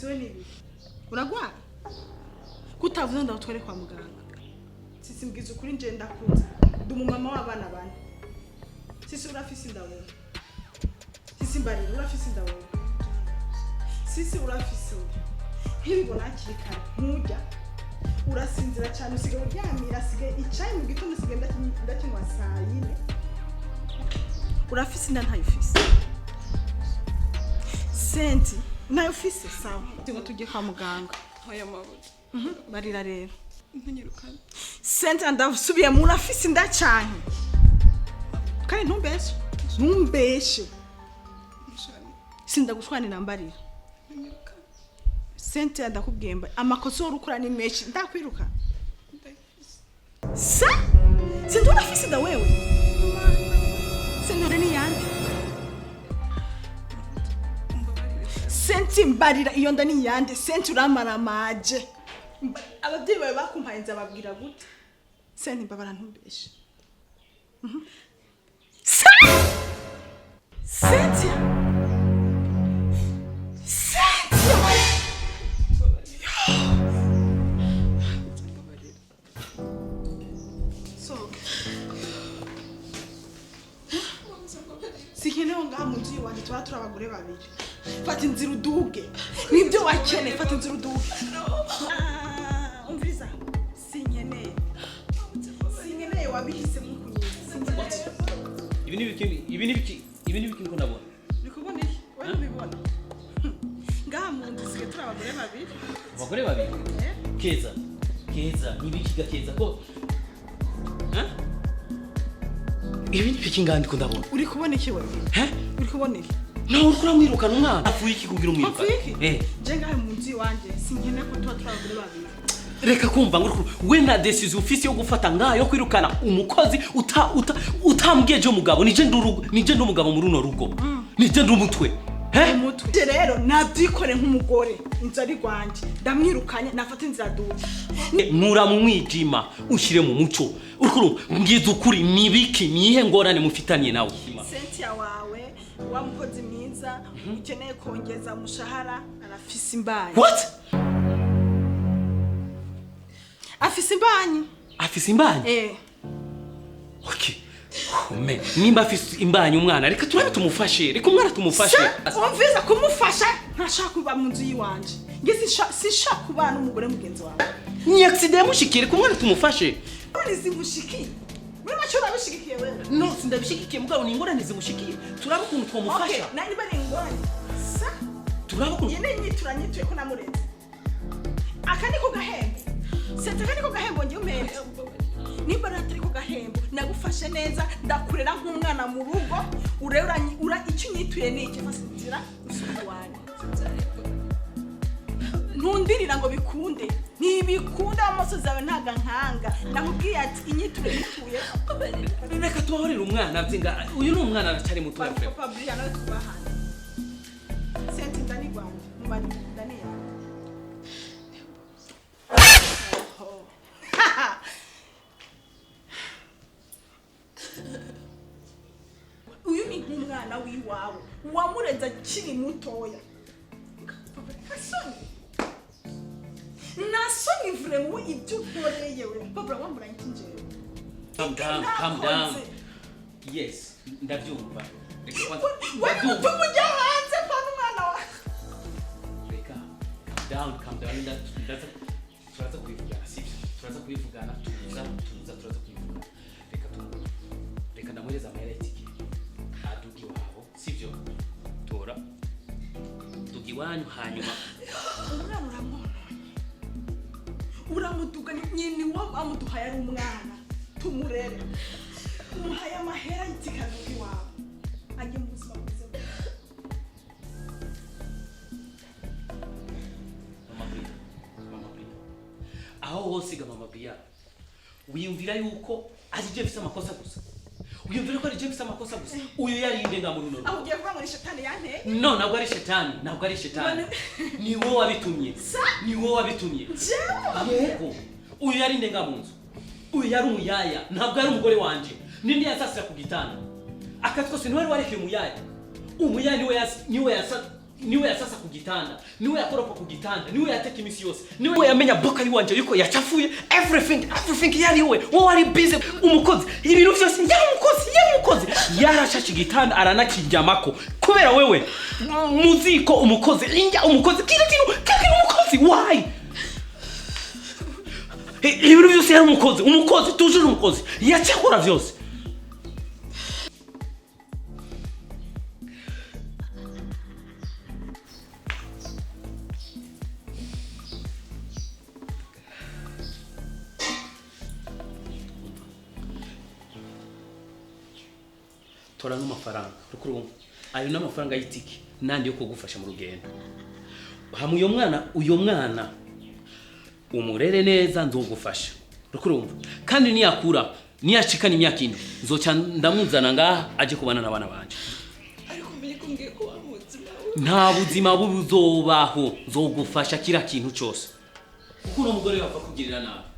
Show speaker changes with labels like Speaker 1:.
Speaker 1: Sisi, we nibi uragwara kutavuze ngo ndagutware kwa muganga? Sisi, mbwiza ukuri, nje ndakuze, ndi umumama w'abana bane. Sisi, urafise inda wewe? Sisi, mbarira, urafise inda wewe? Sisi, urafise inda? Ntibibona hakiri kare, nturya, urasinzira cyane, usigaye uryamira, asigaye icayi mu gitondo usigaye ndakinywa saa yine. Urafise inda? Ntayo ufise? Senti, ntayo ufise? Sawa, ngo tujye kwa muganga.
Speaker 2: Oya mabuja.
Speaker 1: Barira rero.
Speaker 2: Ntunyirukane.
Speaker 1: Senti, ndasubiyemo, urafise inda cyane? Kandi ntumbeshe, ntumbeshe.
Speaker 2: Nshani.
Speaker 1: Sindagushwanira, mbarira.
Speaker 2: Ntunyirukane.
Speaker 1: Senti, ndakubwiye mba amakosa wari ukora ni menshi, ndakwiruka.
Speaker 2: Ndayifise.
Speaker 1: Sa senti, urafise inda wewe? Senti, ni yande?
Speaker 2: Umbabarire.
Speaker 1: Senti, mbarira, iyo nda ni yande? Senti, uramaramaje. Ababyeyi bawe bakumpaye nzababwira gute? Senti, mbabara, ntumbeshe. Cynthia! Cynthia!
Speaker 2: Umbabarire. Umbabarire.
Speaker 1: Sohoka.
Speaker 2: Mabuja, umbabarire.
Speaker 1: Sinkenewe ngaha mu nzu iwanjye tuba turi abagore babiri. Fata inzira uduge, nibyo wakeneye, fata inzira uduge. Ah, umviriza, sinkeneye, sinkeneye, wabihisemo kunyina, sinkeneye.
Speaker 3: Ibi ni ibiki? Ibi ni ibiki? Ibi ni ibiki niko ndabona?
Speaker 1: Uri kubona iki? Wowe ntubibona? Ngaha mu nzu usigaye turi abagore babiri.
Speaker 3: Abagore babiri?
Speaker 1: Eh?
Speaker 3: Keza, Keza, ni ibiki ga Keza ko? Huh? Ibi ni ibiki ngaha ndiko ndabona?
Speaker 1: Uri kubona iki wewe?
Speaker 3: He?
Speaker 1: Uri kubona iki?
Speaker 3: Nawe uriko uramwirukana, umwana apfuye iki kugira umwirukane?
Speaker 1: Apfuye iki?
Speaker 3: Eh.
Speaker 1: Je ngaha mu nzu iwanjye sinkeneye ko tuba turi abagore babiri.
Speaker 3: Reka kumva ngo we na decision ufise yo gufata ngayo yo kwirukana umukozi uta uta utambwiye. Je umugabo nije, ndi urugo, nije ndi umugabo muri runo rugo, nije ndi umutwe. He?
Speaker 1: Umutwe. Je rero nabyikore nk'umugore, inzu ari rwanjye, ndamwirukanye, nafata inzira duke.
Speaker 3: Nkura mu mwijima ushyire mu muco. Uriko urumva? Mbwiza ukuri, ni ibiki? Niyihe ngorane mufitaniye nawe?
Speaker 1: Cynthia wawe, wa mukozi mwiza ukeneye kongeza umushahara, arafise imbanyi.
Speaker 3: What?
Speaker 1: Afise imbanyi.
Speaker 3: Afise imbanyi?
Speaker 1: Eh.
Speaker 3: Okay. Me, nimba afise imbanyi umwana, reka turabe tumufashe, reka umwana tumufashe.
Speaker 1: Umviza, kumufasha, ntashaka kuba mu nzu y'iwanje. Nge sinshaka kubana n'umugore mugenzi wawe.
Speaker 3: Ni accident yamushikiye, reka umwana tumufashe.
Speaker 1: None zimushikiye, muri make urabishigikiye wewe?
Speaker 3: No, sindabishigikiye, mugabo ni ingorane zimushikiye, turabe ukuntu
Speaker 1: Okay,
Speaker 3: twamufasha.
Speaker 1: nari niba ari ingorane sa
Speaker 3: Turabe ukuntu.
Speaker 1: Iyi ni inyitura nyituye ko namuretse. Aka niko gahembo, sente, aka niko gahembo ngiye umpembe? Nimba rero atari ko gahembo, nagufashe neza, ndakurera nk'umwana mu rugo, urebe ura icyo unyituye ni iki? Fata inzira usubire iwanyu. Ntundirira ngo bikunde, ntibikunda, amaso yawe ntago ankanga. Nakubwiye ati inyituro yituye.
Speaker 3: Reka tubahorere umwana bye, uyu ni umwana, aracyari mutoya frère.
Speaker 1: Papa Brian nawe twubahane. Sente, ndani rwanda mubari ndani yawe. Oho. Uyu ni nk'umwana w'iwawe wamureze akiri mutoya. Papa, nta soni, nta soni vraiment, we ibyo unkoreye we papa wamburanye iki njyewe?
Speaker 3: Calm down, calm down.
Speaker 1: Ntakoze.
Speaker 3: Yes, ndabyumva. Reka kwanza
Speaker 1: We
Speaker 3: ndabyumva.
Speaker 1: utuma ujya hanze kwa n'umwana wawe.
Speaker 3: Reka, calm down, calm down. Ndaza, turaza kubivugana, sibyo? Turaza kubivugana, tuza, tuza, turaza kubivugana. Reka ndamuhereza amahera y'itike aduga iwabo, sibyo? Tora, duga iwanyu, hanyuma
Speaker 1: Umwana uramwononye, uramuduga. Nyini wa amuduhaye ari umwana, tumurere, umuhaye amahera y'itike aduga iwawe, ajye mu buzima bwiza bwe.
Speaker 3: Mama Bria, Mama Bria, aho hose ga Mama Bria, wiyumvira yuko ari je mfise amakosa gusa? Wiyumvira ko ari je mfise amakosa gusa? Uyu yarinde nga muri runo rugo.
Speaker 1: Aho ugiye kuvuga ngo ni shetani yanteye?
Speaker 3: No, ntabwo ari shetani, ntabwo ari shetani, ni wowe wabitumye.
Speaker 1: Sa?
Speaker 3: Ni wowe wabitumye.
Speaker 1: Jewe?
Speaker 3: Yego. Uyu yarinde nga mu nzu, uyu yari umuyaya, ntabwo yari umugore wanje. Ninde yasasira ku gitanda? Akazi kose niwe wari warekeye umuyaya. Umuyaya niwe niwe yasa. Niwe yasasa ku gitanda, niwe yakoropa ku gitanda, niwe yateka iminsi yose, niwe yamenya boka yiwanje yuko yachafuye everything, everything yari we. Wowe wari busy umukozi, ibintu vyose yari umukozi, yari umukozi. Yarashashe igitanda aranakiryamako kubera wewe. Muziko umukozi, injya umukozi, kila kintu, kila kintu umukozi. Why? Ibintu vyose yari umukozi, umukozi, toujours umukozi. Yacakora vyose. Tora n'amafaranga, uriko, ayo n'amafaranga y'itike nandi yo kugufasha mu rugendo. Hamwe uyo mwana, uyo mwana umurere neza, nzogufasha, uriko urumva? Kandi niyakura, niyashikana imyaka 7, nzoca ndamuzana ngaha aje kubana n'abana banje.
Speaker 2: Ariko umenye ko ngiye kuba mu buzima bubi.
Speaker 3: Nta buzima bubi uzobaho, nzogufasha kila kintu cyose, kuko uno mugore yapfa kugirira nabi.